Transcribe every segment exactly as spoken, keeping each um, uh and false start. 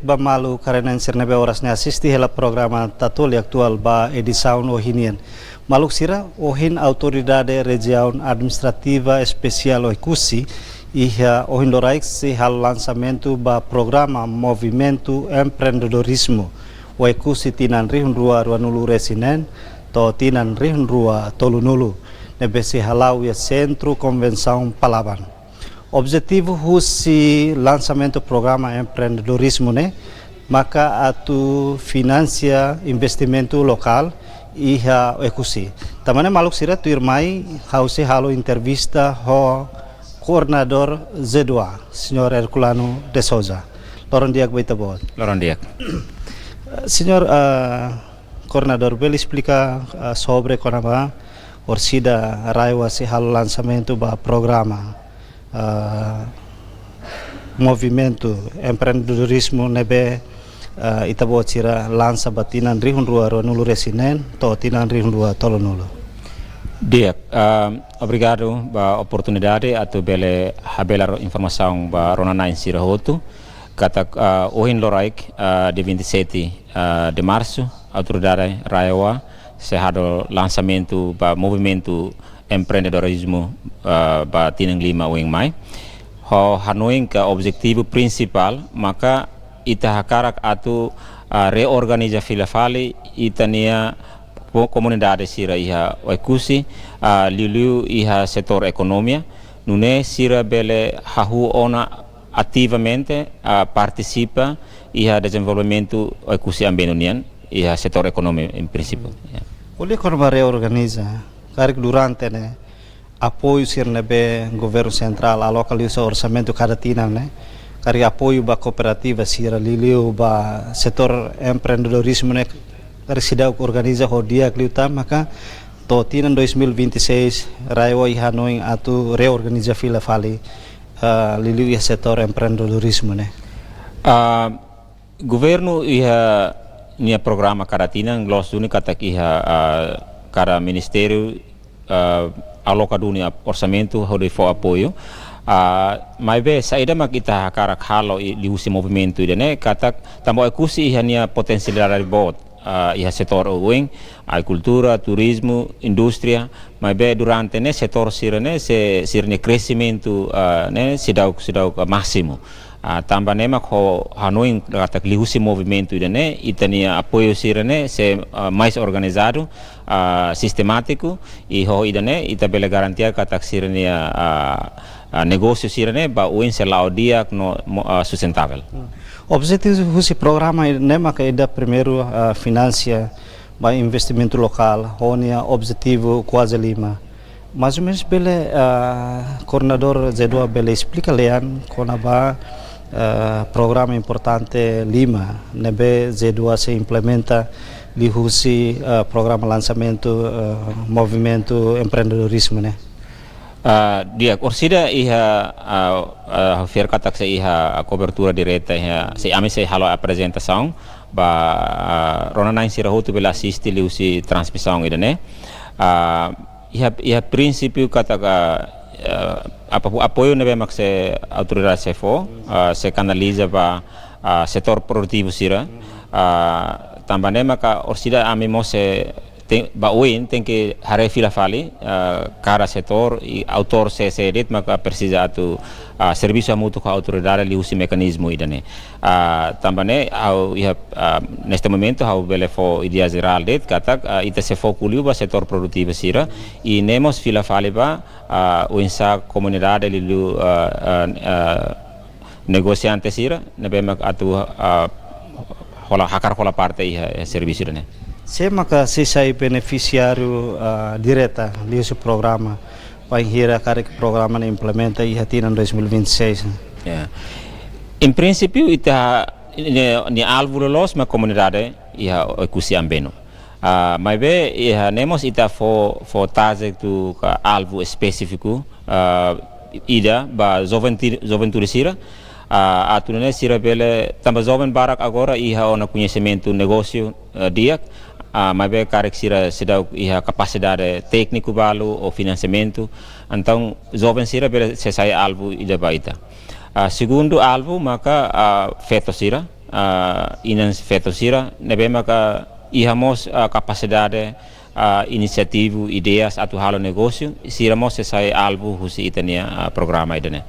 Ba maluk karenan sira ne'ebé oras ne'e asiste hela programa Tatoli Atuál ba edisaun ohin nian. Maluk sira, ohin Autoridade Rejiaun Administrativa Espesiál Oekusi iha ohin loraik sei halo lansamentu ba programa Movimentu Empreendedorizmu Oekusi tinan rihun rua ruanulu resin neen to'o tinan rihun rua tolunulu, ne'ebé sei hala'o iha Sentru Konvensaun Palaban. Objetivu husi lansamentu programa empreendedorizmu ne'e maka atu finansia investimentu lokál iha Oekusi. Tanba ne'e maluk sira, tuirmai ha'u sei halo entrevista ho koordenadór Z dua, Señór Herculano de Sousa. Loron di'ak ba ita-boot. Loron di'ak. Señór, ah, koordenadór, bele esplika, ah, sobre kona-ba orsida RAEOA sei halo lansamentu ba programa, ah, Movimentu Empreendedorizmu ne'ebé, ah, ita-boot sira lansa ba tinan rihun rua ruanulu resin neen to'o tinan rihun rua tolunulu. Di'ak, ah, obrigadu ba oportunidade atu bele habelar informasaun ba rona-na'in sira hotu. Katak, ah, ohin loraik, ah, dia vinte e sete, ah, de Março, Autoridade RAEOA sei halo lansamentu ba Movimentu Empreendedorizmu, ah, ba tinan lima oin mai. Ho hanoin katak objetivu prinsipál maka ita hakarak atu, ah, reorganiza fila fali ita-nia ko-, komunidade sira iha Oekusi, ah, liuliu iha setór ekonomia, nune'e sira bele hahú ona ativamente, ah, partisipa iha dezenvolvimentu Oekusi Ambenu nian, iha setór ekonomia em prinsípiu. Ya. Ko'alia kona-ba reorganiza, karik durante ne'e apoiu sira ne'ebé governu sentrál aloka liuhusi orsamentu kada tinan ne'e, karik apoiu ba kooperativa sira, liuliu ba setór empreendedorizmu ne'e, karik seidauk organiza ho di'ak liután, maka to'o tinan dois mil e vinte e seis, RAEOA iha hanoin atu reorganiza fila fali, ah, liuliu iha setór empreendedorizmu ne'e. Ah, governu iha nia programa kada tinan, loos duni katak iha, ah, kada ministériu, ah, aloka duni ap-, orsamentu hodi fó apoiu. Ah, maibé saida mak ita hakarak halo i-, liuhusi movimentu ida-ne'e, katak tanba Oekusi iha nia potensialidade boot, ah, iha setór oioin, agrikultura, turizmu, indústria, maibé durante ne'e setór sira-ne'e, se-, sira-nia kresimentu, ah, ne'e seidauk, seidauk, ah, másimu. Ah, tanba ne'e mak ha'u hanoin katak liuhusi movimentu ida-ne'e, ita-nia apoiu sira-ne'e sei, ah, mais organizadu, ah, sistemátiku, i ho ida-ne'e ita bele garantia katak sira-nia, ah, ah, negósiu sira-ne'e ba oin sei la'o di'ak no mo-, ah, sustentável. Hmm. Objetivu husi programa ne'e maka ida primeiru, ah, finansia ba investimentu lokál, ho nia objetivu kuaze lima. Mais ou menus bele, ah, koordenadór Z dua bele esplika kle'an kona-ba, ah, programa importante lima ne'ebé Z dua sei implementa liuhusi, ah, programa lansamentu, ah, Movimentu Empreendedorizmu ne'e. Ah, di'ak, orsida iha, ah, ah, ha'u fiar katak sei iha, ah, kobertura direta iha, sei ami sei halo aprezentasaun ba, ah, rona-na'in sira hotu bele asiste liuhusi transmisaun ida-ne'e. Ah, iha, iha prinsípiu katak, ah, apa, apoiu ne'ebé mak sei autoridade sei fó, ah, sei kanaliza ba, ah, setór produtivu sira. Ah, tanba ne'e maka orsida ami mós sei ten-, ba oin tenke haree fila fali, ah, kada setór i autór sé-sé de'it maka presiza atu, ah, servisu hamutuk ho autoridade liuhusi mekanizmu ida-ne'e. Ah, tanba ne'e ha'u iha, ah, neste momento ha'u bele fó ideia jerál de'it katak, ah, ita sei foku liu ba setór produtivu sira, i ne'e mós fila fali ba, ah, oinsá komunidade liuliu, ah, ah, ah, negosiante sira ne'ebé mak atu, ah, hola, hakarak hola parte iha, iha servisu ida-ne'e. Sé maka sei sai benefisiáriu, ah, direta liuhusi programa, bainhira karik programa ne'e implementa iha tinan dois mil e vinte e seis ne'e? Ya. Em princípio, ita, nia, nia alvu loloos mak komunidade iha Oekusi Ambenu. Ah, maibé iha ne'e mós ita fó, fó taze tu ka alvu espesífiku, ah, ida ba juventude, juventude sira, ah, atu nune'e sira bele, tanba joven barak agora iha ona koñesimentu negósiu, ah, di'ak, ah, maibé karik sira seidauk iha kapasidade tékniku balu ou finansiamentu, entaun joven sira bele sei sai alvu ida ba ita. Ah, segundu alvu maka, ah, feto sira, ah, inan-feton sira, ne'ebé maka iha mós, ah, kapasidade, ah, inisiativa, ideias atu halo negósiu, sira mós sei sai alvu husi ita-nia, ah, programa ida-ne'e.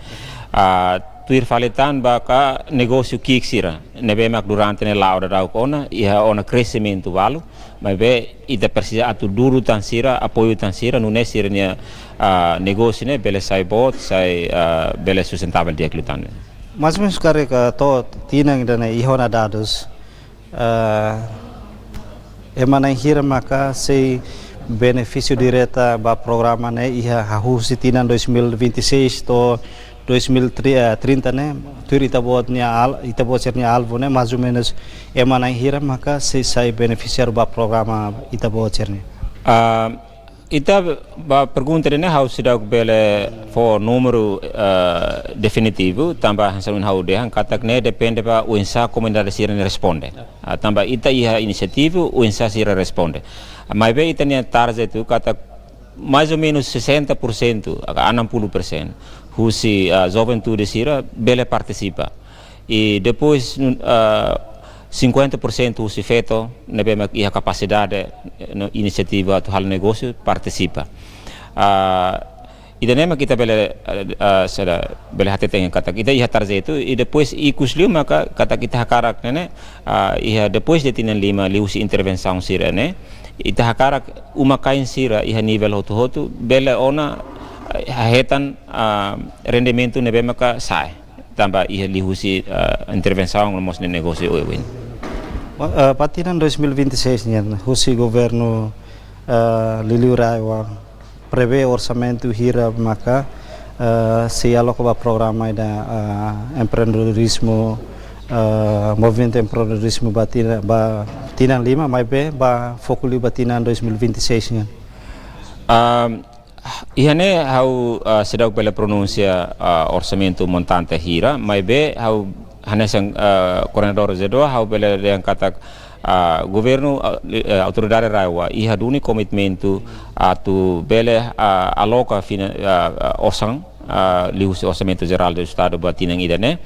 Ah, tuir fali tan ba ka negósiu ki'ik sira, ne'ebé mak durante ne'e la'o daudauk ona, iha ona kresimentu balu, maibé ita presiza atu dudu tan sira, apoiu tan sira, nune'e sira-nia, ah, negósiu ne'e bele sai boot, sai, ah, bele sustentável di'ak liután. Mais ou menus karik to'o tinan ida-ne'e iha ona dadus, ah, ema na'in hira maka sei benefísiu direta ba programa ne'e iha hahú husi tinan dois mil e vinte e seis to'o dois mil e trinta ne'e, tuir ita-boot nia al-, ita-boot sira-nia alvu ne'e, mais ou menus ema na'in hira maka sei sai benefisiáriu ba programa ita-boot sira-ne'e? Ah, ita ba pergunta ida-ne'e ha'u seidauk bele fó númeru, ah, definitivu, tanba hanesan ohin ha'u dehan katak ne'e depende ba oinsá komunidade sira-ne'e responde. Ah, tanba ita iha inisiativa, oinsá sira responde. Maibé ita-nia target atu katak mais ou menus sessenta por cento, ka enam puluh persen, husi, ah, juventude sira bele partisipa. I depois, nun-, ah, cinquenta por cento husi feto, ne'ebé mak iha kapasidade, eh, no inisiativa atu halo negósiu, partisipa. Ah, ida-ne'e mak ita bele, ah, ah, saida, bele hateten katak ita iha target atu, i depois ikus liu maka katak ita hakarak ne'e, ah, iha depois de tinan lima liuhusi intervensaun sira-ne'e, ita hakarak uma-kain sira iha nivel hotu-hotu, bele ona, ah, hetan, ah, rendimentu ne'ebé maka sa'e. Tanba iha liuhusi, ah, intervensaun no mós ne'e negósiu oioin. Ba, eh, ba tinan dois mil e vinte e seis nian, husi governu, eh, liuliu RAEOA, prevee orsamentu hira maka, eh, sei aloka ba programa ida, eh, empreendedorizmu, eh, movimentu empreendedorizmu ba tina-, ba tinan lima, maibé ba foku liu ba tinan dois mil e vinte e seis nian? Ah, iha ne'e ha'u, ah, seidauk bele pronunsia, ah, orsamentu montante hira, maibé ha'u hanesan, ah, koordenadór ZEEDOA ha'u bele dehan katak, ah, governu, ah, li-, eh, autoridade RAEOA iha duni komitmentu atu bele, ah, aloka fina-, ah, ah, osan, ah, liuhusi Orsamentu Jerál do Estadu ba tinan ida-ne'e.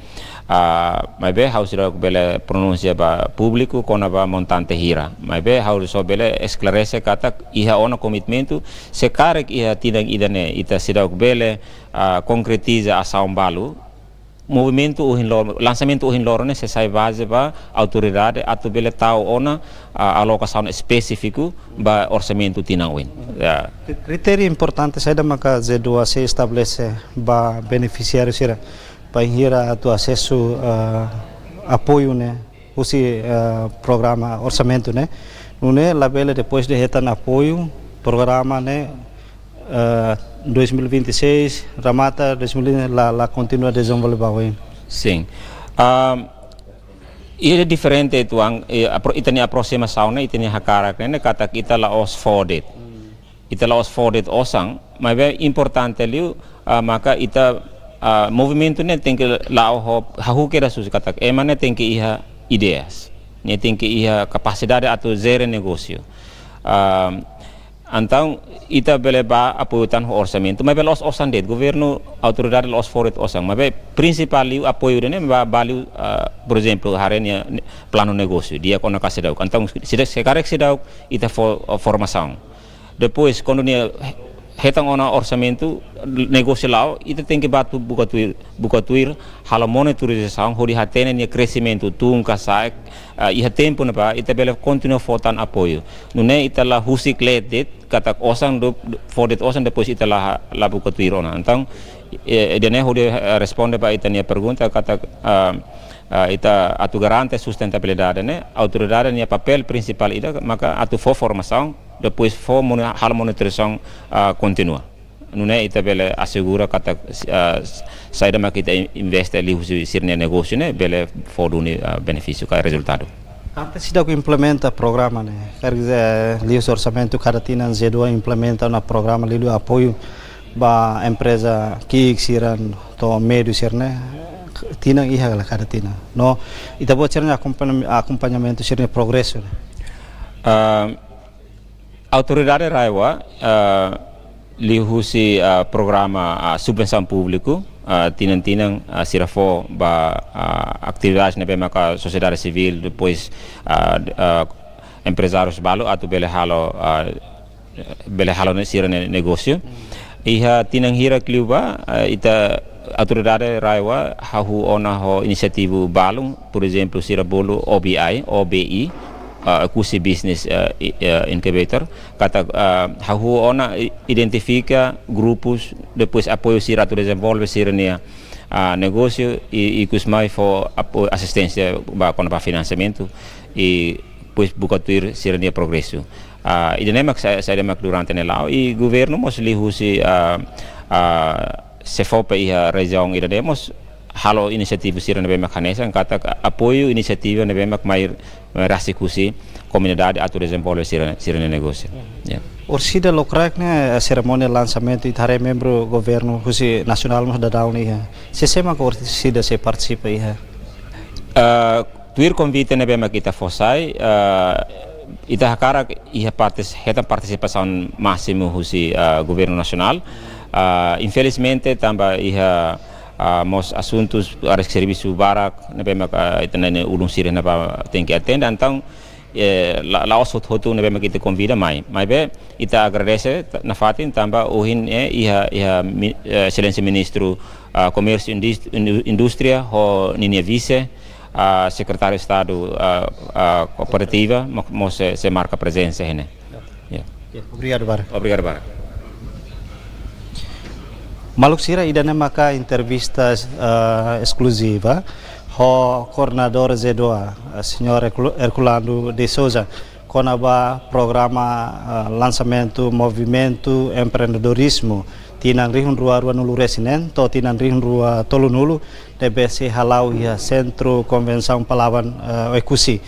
Ah, maibé ha'u seidauk bele pronunsia ba públiku kona-ba montante hira. Maibé ha'u só bele esklarese katak iha ona komitmentu, se karik iha tinan ida-ne'e ita seidauk bele, ah, konkretiza asaun balu, movimentu ohin loron, lansamentu ohin loron ne'e sei sai baze ba autoridade atu bele tau ona, ah, alokasaun espesífiku ba orsamentu tinan oin. Ya. Kri-, kritériu importante saida maka ZEEDOA sei estabelese ba benefisiáriu sira bainhira atu asesu, ah, apoiu ne'e husi, ah, programa orsamentu ne'e? Nune'e labele depois de hetan apoiu, programa ne'e, ah, dois mil e vinte e seis remata, dois mil la, la kontinua dezenvolve ba oin. Sin. Ah, ida diferente uitoan, eh, apro-, ita-nia aprosimasaun ne'e, ita-nia hakarak ne'e, ne'e katak ita la'ós fó de'it. Ita la'ós fó de'it osan, maibé importante liu, ah, maka ita, ah, movimentu ne'e tenke la'o ho, hahú kedas husi katak ema ne'e tenke iha ideias, ne'e tenke iha kapasidade atu jere negósiu. Ah, entaun ita bele ba apoiu tan ho orsamentu, maibé la'ós osan de'it, governu, autoridade la'ós fó de'it osan, maibé prinsipál liu apoiu ida-ne'e ba, ba liu, ah, por ezemplu, haree nia planu negósiu, di'ak ona ka seidauk. Entaun, se, se karik seidauk, ita fó, ah, formasaun. Depois, kuandu nia hetan ona orsamentu, negósiu la'o, ita tenke ba atu buka tuir, buka tuir, halo monitorizasaun, hodi hatene nia kresimentu tun ka sa'e, ah, iha tempu ne'ebá, ita bele kontinua fó tan apoiu. Nune'e ita la husik leet de'it, katak osan do, fó de'it osan, depois ita la, la buka tuir ona. Entaun, eh, ida-ne'e hodi, eh, responde ba ita-nia pergunta, katak, ah, ah, ita atu garante sustentabilidade ne'e, autoridade nia papél prinsipál ida, maka atu fó formasaun, depois fó moni-, halo monitorizasaun, ah, kontínua. Nune'e ita bele asegura katak, ah, saida mak ita in-, investe liuhusi sira-nia negósiu ne'e bele fó duni, ah, benefísiu ka rezultadu. Antes seidauk implementa programa ne'e, karik liuhusi orsamentu kada tinan ZEEDOA implementa ona programa liuliu apoiu ba empreza ki'ik sira to'o médiu sira-ne'e, tinan iha ka lae kada tinan? No ita-boot sira-nia akompaña-, akompañamentu sira-nia progresu ne'e? Ah, Autoridade RAEOA, ah, liuhusi, ah, programa, ah, subvensaun públiku, ah, tinan-tinan, ah, sira fó ba, ah, atividade ne'ebé maka sosiedade sivíl, depois, ah, d-, ah, emprezárius balu atu bele halo, ah, bele halo ne'e sira-nia negósiu. Iha tinan hirak liubá, ah, ita autoridade RAEOA hahú ona ho inisiativa balun, por ezemplu, sira bolu O B I, O B I, ah, Oekusi Business, ah, i-, ah, Incubator, katak, ah, hahú ona i-, identifika grupus, depois apoiu sira atu dezenvolve sira-nia, ah, negósiu i, i ikus mai fó apo-, asisténsia ba kona-ba finansiamentu i depois buka tuir sira-nia progresu. Ah, ida-ne'e mak sa-, saida mak durante ne'e la'o i governu mós liuhusi, ah, ah, SEFOPE iha rejiaun ida-ne'e mós halo inisiativa sira ne'ebé mak hanesan katak apoiu inisiativa ne'ebé mak mai, mai rasik husi komunidade atu dezenvolve sira, sira-nia negósiu. Ya. Orsida lokraik ne'e, eh, serimónia lansamentu ita haree membru governu husi nasionál mós daudaun iha. Sé-sé mak orsida sei partisipa iha? Eh, tuir konvite ne'ebé mak ita fó sai, eh, ita hakarak iha partis-, hetan partisipasaun másimu husi, eh, governu nasionál. Eh, infelizmente, tanba iha, ah, mós asuntus área servisu barak ne'ebé mak, ah, ita-nia ulun sira ne'ebá tenke atende, entaun, eh, la, la'ós hotu-hotu ne'ebé mak ita konvida mai. Maibé, ita agradese ta-, nafatin tanba ohin, eh, iha, iha mi-, eh, Exelénsia Ministru, ah, Komérsiu, Indúst-, Indu-, Indústria, ho ninia vise, ah, Sekretáriu Estadu, ah, ah, Kooperativa, mo-, mós sei, sei marka prezensa iha ne'e. Ya. Ya, obrigadu barak. Obrigadu barak. Maluk sira, ida-ne'e maka entrevista, eh, eskluziva ho koordenadór ZEEDOA, eh, señór Hercul-, Herculano de Sousa, kona-ba programa, eh, lansamentu movimentu empreendedorizmu tinan rihun rua rua-nulu resin neen to'o tinan rihun rua tolunulu, ne'ebé sei hala'o iha Sentru Konvensaun Palawan, eh, Oekusi.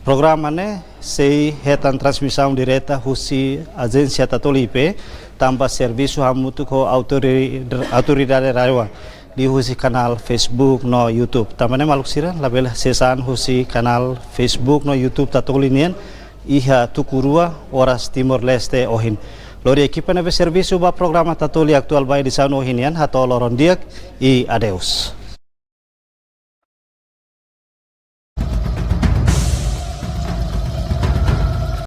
Programa ne'e sei hetan transmisaun direta husi ajénsia Tatoli I P, tanba servisu hamutuk ho autori-, autoridade RAEOA, liuhusi kanál Facebook no YouTube. Tanba ne'e maluk sira, labele sesán husi kanál Facebook no YouTube Tatoli nian, iha tuku rua oras Timor-Leste ohin. Lori ekipa ne'ebé servisu ba programa Tatoli Atuál ba edisaun ohin nian, hato'o loron di'ak i adeus.